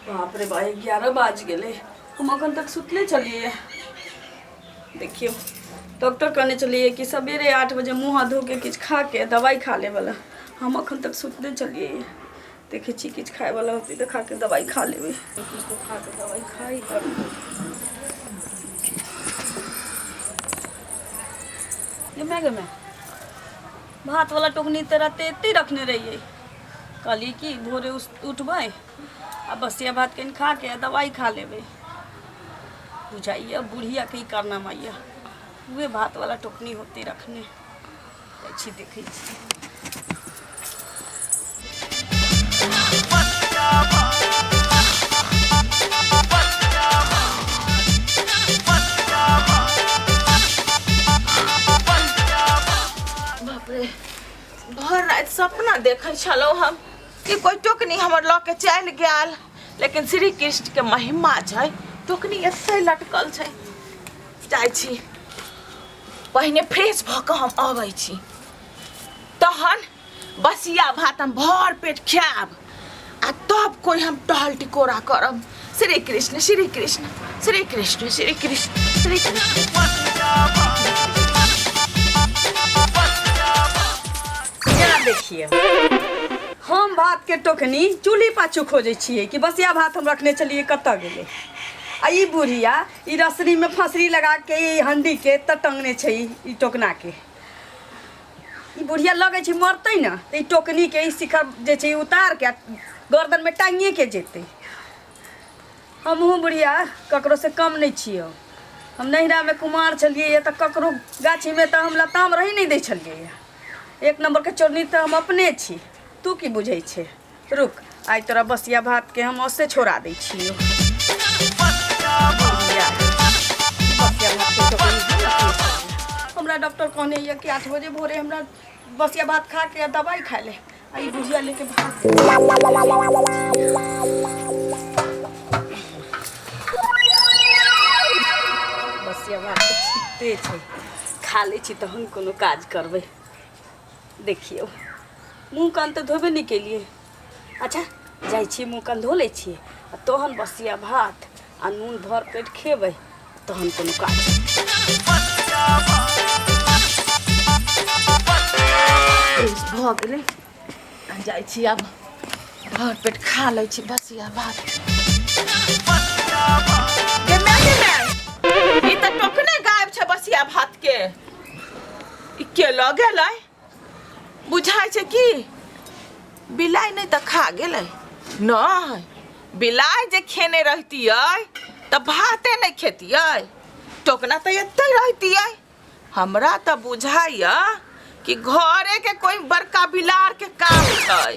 बाप रे भाई 11 बाज गेलै। हम अखन तक सुतले छलियै। देखियौ, डॉक्टर कहने छलियै कि सवेरे 8 बजे मुँह हाथ धो के किछु खा के दवाइ खा लेवला। हम अखन तक सुतले छलियै। देखै छी, किछु खायवला होतै तऽ खा के दवाइ खा लेबै। किछु तऽ खा के दवाइ खाइ गे। माय गे माय, भात वाला टोकनी तऽ राते एते रखने रहियै। कहलियै कि भोरे उठबै आ बसिया भात कनि खा के आ दवाइ खा लेबै। बुझाइए बुढ़िया के ई कारनामा यऽ। उहे भात वाला टोकनी होतै रखने। जाइ छी, देखै छी। बाप रे, भर राति सपना देखै छलहुँ हम कि कोइ टोकनी हमर लऽ के चलि गेल, लेकिन श्री कृष्ण के महिमा छै, टोकनी एते लटकल छै। जाइ छी, पहिने फ्रेश भऽ कऽ हम अबै छी, तहन बसिया भात हम भर पेट खायब आ तब कोई हम टहल टिकोरा करब। श्री कृष्ण, श्री कृष्ण, श्री कृष्ण, श्री कृष्ण, श्री कृष्ण। यहाँ देखिए, हम भात के टोकनी चूल्ही पाछू खोजै छियै कि बसिया भात हम रखने छलियै, कतऽ गेलै? आ ई बुढ़िया ई रसरी में फंसरी लगा के ई हंडी के तऽ टंगने छै ई टोकना के। ई बुढ़िया लगै छै मरतै ने तऽ ई टोकनी के ई शिखर जे छै उतार के गर्दन में टांगिए के जेतै। हमहूँ बुढ़िया ककरो से कम नहि छियै। हम नैहरामे कुमार छलियै तऽ ककरो गाछीमे तऽ हम लताम रही नहि दै छलियै। एक नम्बरके चोरनी तऽ हम अपने छी, तू की बुझै छै? रुक, आइ तोरा बसिया भातके हम औसे छोड़ा दै छियौ। बसिया भातके टोकरी हम रखने छलियै। हमरा डॉक्टर कहने यऽ कि 8 बजे भोरे हमरा बसिया भात खा के दवाइ खाइ ले, आ ई बुढ़िया लेके भाग। बसिया भात तऽ छिटते छै, खा लै छी तहन कोनो काज करबै। देखियौ, मुँह कान तऽ धोबे नहि केलियै। अच्छा, जाइ छियै, मुँह कान धो लै छियै आ तहन बसिया भात आ नून भर पेट खेबै, तहन कोनो काज। फ्रेश भऽ गेलै आ जाइ छी, आब भर पेट खा लै छी बसिया भात। गे माय, गे माय, ई तऽ टोकने गायब छै बसिया भात के। ई के लऽ गेलै? बुझाइ छै कि बिलाइ नहि तऽ खा गेलै। नहि, बिलाइ जे खेने रहितियै तऽ भाते नहि खेतियै, टोकना तऽ एते रहितियै। हमरा तऽ बुझाइया कि घरे के कोई बड़का बिलार के काम छै।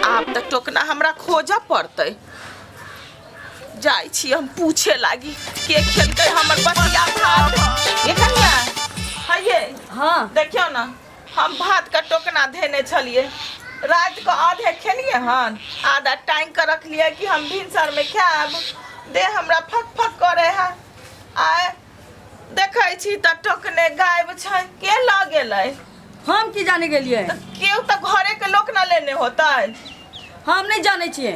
आब तऽ टोकना हमरा खोजऽ पड़तै। जाइ छी हम पूछे लागी, के खेलकै हमर बसिया भात? ये कनिया, हये। हाँ। देखियौ ने, हम भात के टोकना धेने छलियै राति के। आधे खेलियै हन, आधा टांगि के रखलियै कि हम भिनसर में खायब, देह हमरा फक फक करे है। आय देखै छी तऽ टोकने गायब छै। के लऽ गेलै? हम की जाने गेलियै? तऽ केओ तऽ घरे के लोक न लेने होतै। हम नहि जानै छियै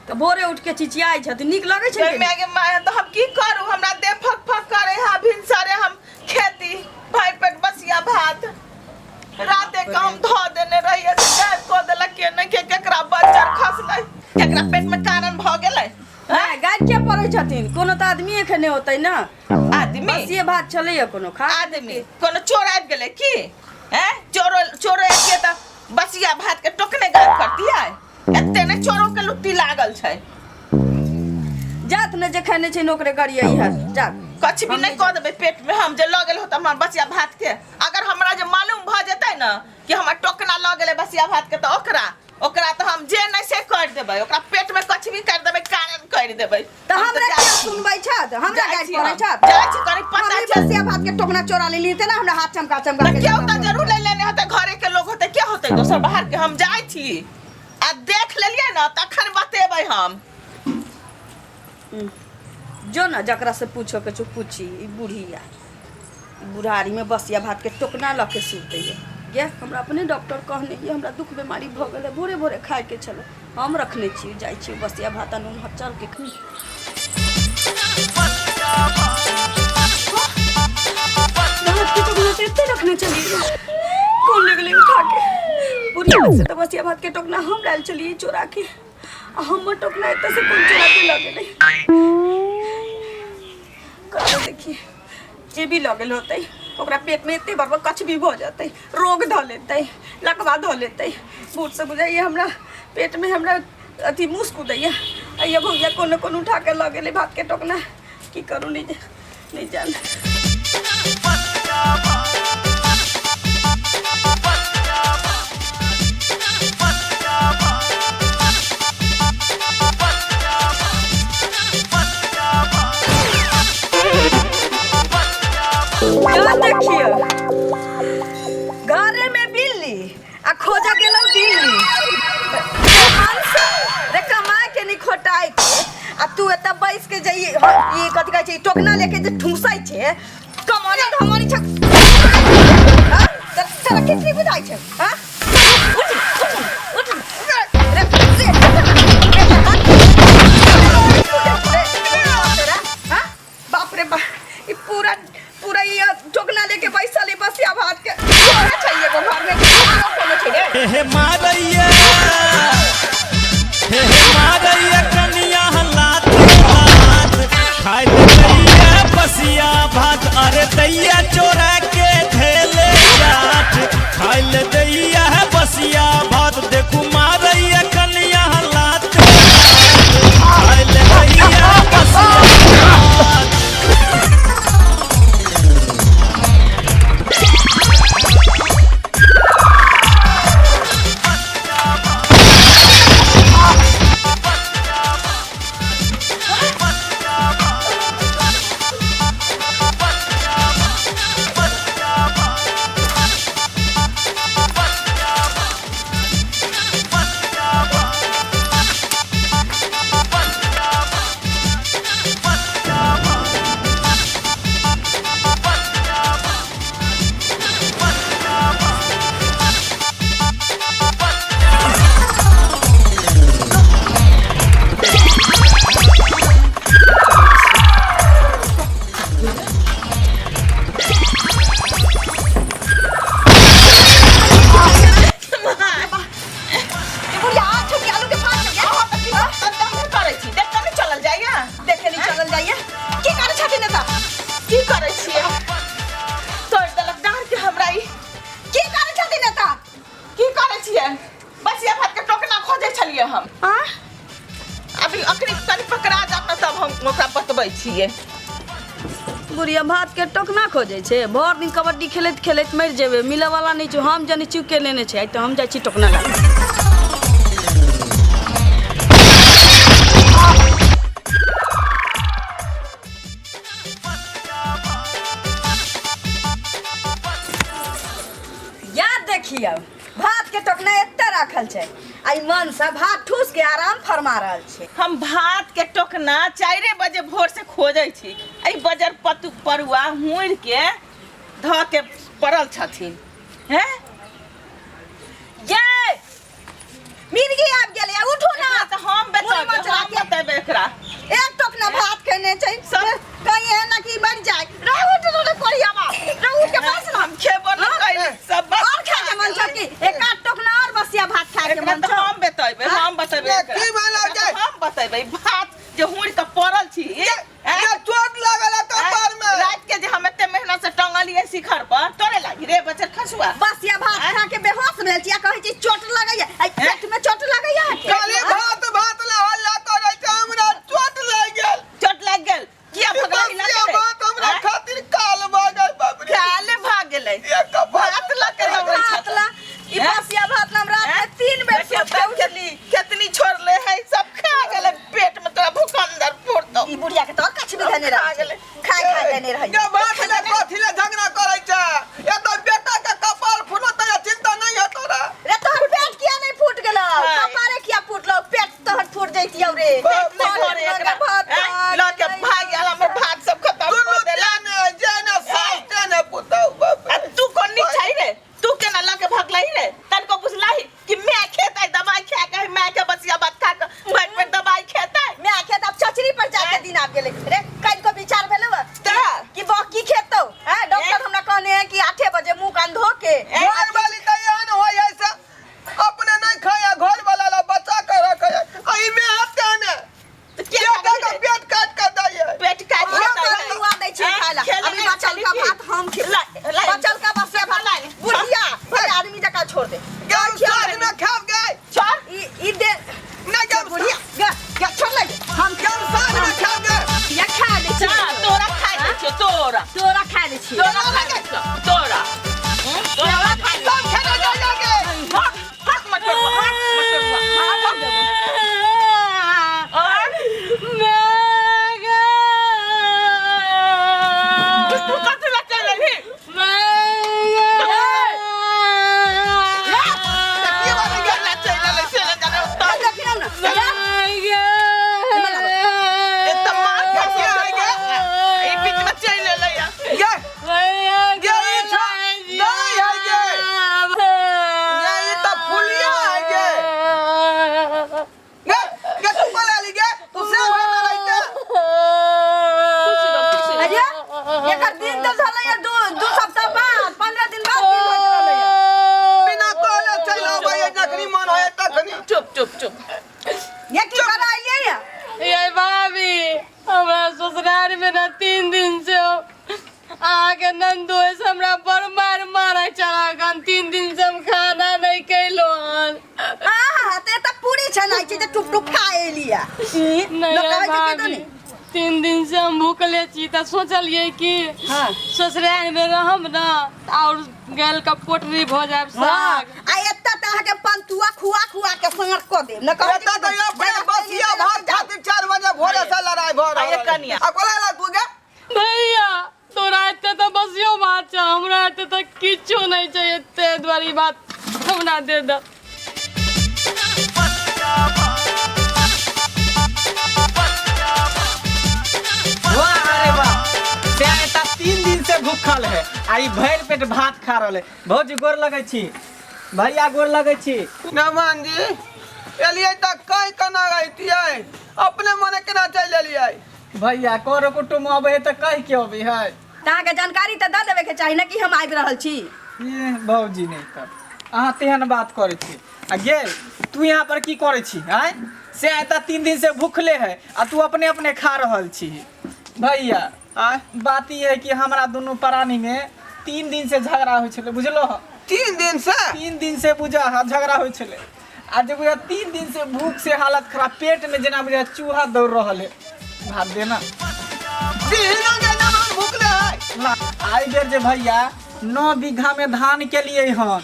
तऽ भोरे उठ के चिचियाइ छथिन, नीक लगै छै? माय गे माय, तऽ हम की करू? हमरा देह फक फक करे है, भिनसरे हम खेती भरि पेट बसिया भात। राते के हम धो देने रहिए से गायब कऽ देलक। के नहि के, केकरा बच्चर खसलै, केकरा पेट में कारण भऽ गेलै? नहि, गाय के पड़ै छथिन? कोनो तऽ आदमीए खेने होतै ने। आदमी? बसिए भात छलैया, कोनो खा आदमी कोनो चोर आबि गेलै की? हैं, चोरो चोरो आबि तऽ बसिया भात के टोकने गायब करतियै? एते ने चोरो के लुत्ती लागल छै। जात ने जे खेने छै नोकरे करियै है जात। कछ भी नहीं कऽ देबै पेट में हम। जे लऽ गेल होत हमर बसिया भात के, अगर हमरा जे मालूम भऽ जेतै ने कि हमर टोकना लऽ गेलै बसिया भात के, तऽ ओकरा ओकरा तऽ हम जे नहि से कर देबै। ओकरा पेट में कछ भी कर देबै, कारण कर देबै। तऽ हम हमरा जाइ किया छी। सुनबै छथि? हमरा जाइ गारि छी पड़ै हम। छथि? जाइ छी, कनी पता हम ई चल। बसिया भात के टोकना चोरा लेली तेना हमरा हाथ चमका चमका तऽ के केओ तऽ जरूर ले लेने होतै, घरे के लोग होतै, के होतै दोसर बाहर के? हम जाइ छी आ देख लेलियै ने तखन बतेबै हम। जो ना जकरा से पूछो के छौ पूछी। ई बुढ़िया ई बुढ़ारी में बसिया भात के टोकना लऽ के सुतैया गे। हमरा अपने डॉक्टर कहने ये हमरा दुख बीमारी भऽ गेलै, भोरे भोरे खाइके छलै, हम रखने छी, जाइ छी बसिया भात आ नून चल के खा। भात के टोकना तऽ एते रखने छलियै, कोन ले गेलै उठा के? बुढ़िया से तऽ बसिया भात के टोकना हम लायल छलियै चोरा के, आ हमर टोकना एतऽ से कोन चोरा के लऽ गेलै? कतौ देखिए जे भी लऽ गेल होतै ओकरा पेट में एते बड़ बड़ कछ भी भऽ जेतै, रोग धऽ लेतै, लकवा धऽ लेतै। बूढ़ से बुझाइए हमरा पेट में हमरा अथी मूस कूदैया। अइया भैया कोनो कोनो उठा के लऽ गेलै भात के टोकना, की करू नहीं नहीं जान। यो देखियो घरे में बिल्ली आ खोजा गेलौ दिल्ली। रे कमा के नहीं खोटाई के आ तू एतऽ बैस के जे ई कथी कहै छै, ई टोकना लेके जे ठूसै छै, कमाने धमानी छै। हाँ? तोरा कितनी बुझाइ छै? हाँ? उठ उठ उठ रे रे रे, रे, हाँ? बाप रे बाप, ई पूरा पूरा ई टोकना लेके बैसल है बसिया भात के। तोरा चाहिए एगो घर में आरो कोनो छै रे? हे मारैया, हे मारैया कनिया लात लात, खाय ले दैया बसिया भात, अरे दैया चोरा के धैले जात, खाय ले दैया बसिया भात, देखू मारैया कनिया लात लात, खाय ले दैया बसिया भात। बुढ़िया आ छुपी आलू के पास गया। करै छी देख कने चलल जाइया। देखे नहीं चलल जाइए। की करे छथिन एतऽ? की करै छियै? तोड़ देलक डाँर के हमरा ई। की करे छथिन एतऽ? की करै छियै? बसिया भात के टोकना खोजै छलियै हम। आ अभी अखनी कनि पकड़ा जात ने तब हम ओकरा बतबै छियै। बुढ़िया भात के टोकना खोजै छै, भरि दिन कबड्डी खेलैत खेलैत मरि जेबै, मिलै वाला नहि छै। हम जनै छी के लेने छै, आइ तऽ हम जाइ छी टोकना लाबे। याद देखियौ भात के टोकना एते राखल छै आ ई मन से भात ठूस के आराम फरमा रहल छै। हम भात के टोकना 4 बजे भोर से खोजै छी, एहि बजर पतु परुआ हुड़ के धऽ के पड़ल छथिन। हैं ये मिर्गी आबि गेलै, उठू ना। एकरा तऽ हम मुड़ी बतेबै, मचला हम के। बतेबै एकरा। एक टोकना भात खेने छै सब कहीं है ना कि मर जाए। रे उठ रे कोरिया बा, रे उठ के बैस ना। हम खेबो न कैली सब बात। और खाए के मन छौ कि एक आध टोकना और बसिया भात खाए के एकरा मन तऽ छौ? हम बतेबै, हम बतेबै ये एकरा। की भेलौ एकरा जे? तऽ हम बतेबै भात जे हुड़ के पड़ल छी। हैं? ये चोट लागल है कपार में। रात के जे हम एते मेहनत से टंगलियै शिखर पर, तोरे लागी रे बचर खसुआ। बसिया भात खा के बेहोश भेल छी आ कहै छी चोट लगैया, आ पेट में चोट लगैया अहाँके? खाली भात भात ला हल्ला करै छै, हमरा चोट लागि गेल। चोट लागि गेल किया भगला हिला बसिया गेलै? भात हमरा आँय? खातिर काल भऽ गेल बाप रे। काले भाग गेलै एक कप भात लऽ के दौड़ै भात छथिन। ला ई हैं? बसिया भात ला हम रात में 3 बेर देखियौ सुति के तब उठली। केतनी छोड़ले है, सब खा गेलै, पेट में तोरा भूखंदर फोड़तौ। ई बुढ़िया के तऽ कछ भी धने खा रहै गेलै। खाय खाय देने रहै। ये भात ला कथी ला झगड़ा करै छै? एतऽ बेटा के कपार फुलतै आ चिंता नहीं है तोरा। रे तोहर पेट किया नहीं फूट गेलौ? हाय। कपारे किया फूटलौ? पेट तोहर फूट जैतियौ रे। बाप नहीं तोहर घरे एकरा भात हैं? खा लऽ के गेलै। भाग गेल। आबि गेलै रे। काल्हि को विचार भेलौ हँ तऽ? कि बकी खेतौ हैं? डॉक्टर हमरा कहने है कि 8 बजे मुंह कान धो के। घर वाली तऽ एहन होइ है से अपने नहीं खाया, घर वाला ला बचा के रखे है। आ ई में हाथ के ने तऽ के बेटा खाबै के रे? पेट काट के दै है। पेट काटि के हम दै है। खुआ दै छियै खाय ला। खेले अभी नहि बचल का छली भात हम खेबै। ला- ला- बचल का बसिया भात। ला- ला- बुढ़िया भले आदमी जकाँ छोड़ दे। गेहूं साँझ में खाब गए। छोड़। ई ई दे। नहीं गेहूं बुढ़िया गे गे छोड़ ले। हम गेहूं साँझ में खाब गए। या खा दै जा, छियै। तोरा खाइ दै छियौ, तोरा। तोरा खा दै छियै। तोरा खाइ दै छियौ, तोरा। तोरा खाइ दै सब खेने जा जाके। हक, हक मत करबो, हक मत करबो, हक मत देबो। और? तू कथी लए चलि एलही? तऽ की बात है? केना चलि एलै से नहि जाने। हम देखियौ ने। एक तऽ मार खा के है गे? ई बीच में चलि एलै या। गे गे ई छा नहीं है गे। गे ई तऽ फुलिया है गे। गे गे तू बोला ली गे, तू से भेल रहिते। खुश रह, खुश रह। अरे एकर दिन तऽ भेलैया दू दू सप्ताह बाद, 15 दिन बाद दिन होइत रहलैया। बिना कहले चलि आबै है, जखनी मन होय तखनी। चुप चुप चुप। ये की करा अइलियै या? ये भाभी, हमरा ससुराल में ना 3 दिन से अहाँके नंदोय से हमरा बड़ मार मारे चला गन। 3 दिन से हम खाना नहीं कैलो हन। आहा, तऽ एतऽ पूरी छनाइ छै जे टुप टुप खा एलियै। ई नहीं लोक कहै छै कि भाभी, नहि? 3 दिन से हम भूखले छी तऽ सोचलियै कि हाँ। ससुराल में रहम ना और गैल का पोटरी भऽ जायब हाँ, साग। आ एतऽ तऽ अहाँके पंतुआ खुआ खुआ के सङ्ग कऽ देब न कहै छै एतऽ तऽ अपने बसिया भात खातिर 4 बजे भोरे से लड़ाई भऽ रहल अरे है। कनिया। आ कोला ला तू गे? भैया, तोरा एते तऽ बसियो भात छै, हमरा एते तऽ किछो नहि छै, एते दुआरे ई बात हमरा दे दे। वाह अरे वाह, से एता 3 दिन से भूखल है आ ई भरि पेट भात खा रहल है। भौजी गोर लगै छी, भैया गोर लगै छी। मेहमान जी एलियै तऽ कहि केना रहितियै, अपने मने केना चलि एलियै? भैया करो कुटुम्ब अबै है तऽ कहि के अबै है। तऽ अहाँके जानकारी तऽ दऽ देबेके चाही ने कि हम आबि रहल छी। ए भौजी नहि तऽ अहाँ तेहन बात करै छी। आ गेल तू यहाँ पर की करै छी आँय? से एतऽ 3 दिन से भूखले है आ तू अपने अपने खा रहल छी। भैया आँय? बात ई है कि हमरा दुनू प्राणी में 3 दिन से झगड़ा होइ छलै, बुझलो? 3 दिन से? 3 दिन से बुझा हा झगड़ा होइ छलै आ जे बुझा 3 दिन से भूख से हालत खराब, पेट में जेना बुझा चूहा दौड़ रहल है। भात देना। तीनों के जवान भूखले है। ला, आई बेर जे भैया 9 बीघा में धान के लिए हन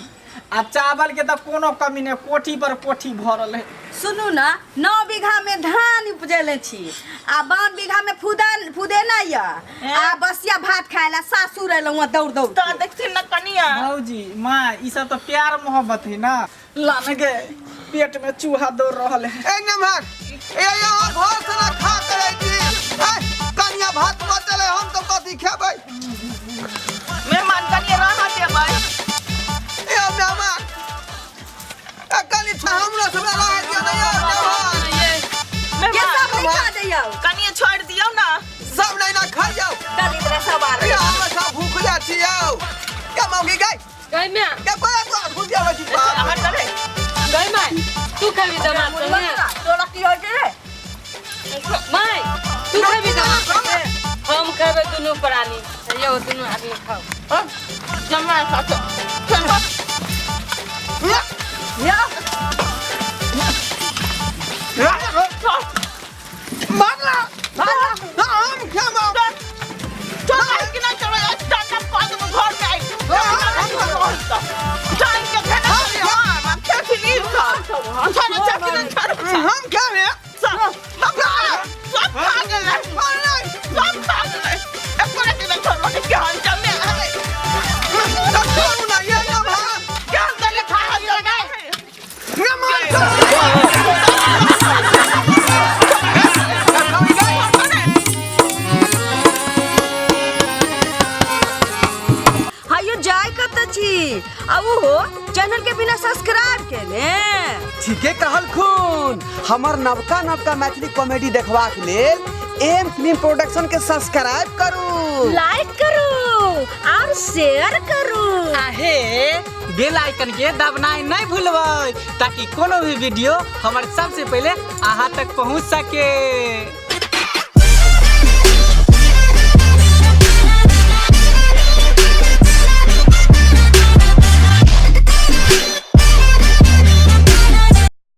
आ चावल के तऽ कोनो कमी नहि, कोठी पर कोठी भरल है। सुनू ने, 9 बीघा में धान उपजेले छी आ 52 बीघा में फुदा फुदेना यऽ आ बसिया भात खाय ला सासुर एलहुँ दौड़ दौड़ तऽ के। देखथिन ने कनिया। भौजी माँ ई सब तऽ प्यार मोहब्बत है ना। लाने के पेट में चूहा दौड़ रहल है। ए नमहर, ए यहाँ घर से ना खा के आई छी। ए कनिया भात बचल है, हम तो कथी खेबै? मेहमान कनिया रह देबै। ए मेहमान, ए कनि हमरो सब रह दियौ ने यौ मेहमान। के सब मेहमान नहीं खा दैयौ? कनिया छोड़ दियौ ना। सब नहीं ना खाइयौ। दलिद्र सब आ ए हम सब भूखले छी यौ। के मौगी गई? गई माय। के कोला तू भूख जाबै छी बाप। हट रे। गई माय, तू खेबी तऽ भात संगे? तोरा की होइ छै रे? माय, तू खेबी तऽ भात संगे? हम खेबै दुनू प्राणी। यौ दुनू आदमी खाउ। जमा साथ। यौ मारला हम खेबै। चल कि नहीं चल, स्टैंड अप कर देबो घर में आई। जान के खाना हां हम खेथिन ई सब। छोड़ छोड़ कि नहीं छोड़। हम खेबै। सब सब खा गेलै, सब खा गेलै, एको रत्ती नहीं छोड़लो। के हम जमे तऽ छोड़ू ना ये मेहमान। के हम जमे खा गेलै। मेहमान हायो जाय कतऽ छी आ ओहो चैनल के बिना सब्सक्राइब केने? ठीके कहलखुन। हमर नवका नवका मैथिली कॉमेडी देखबाक लेल एम फिल्म प्रोडक्शन के सब्सक्राइब करू। लाइक करू और शेयर करू। आहे बेल आइकन के दबनाई नहीं भूलबै ताकि कोनो भी वीडियो हमर सबसे पहले अहाँ तक पहुँच सके।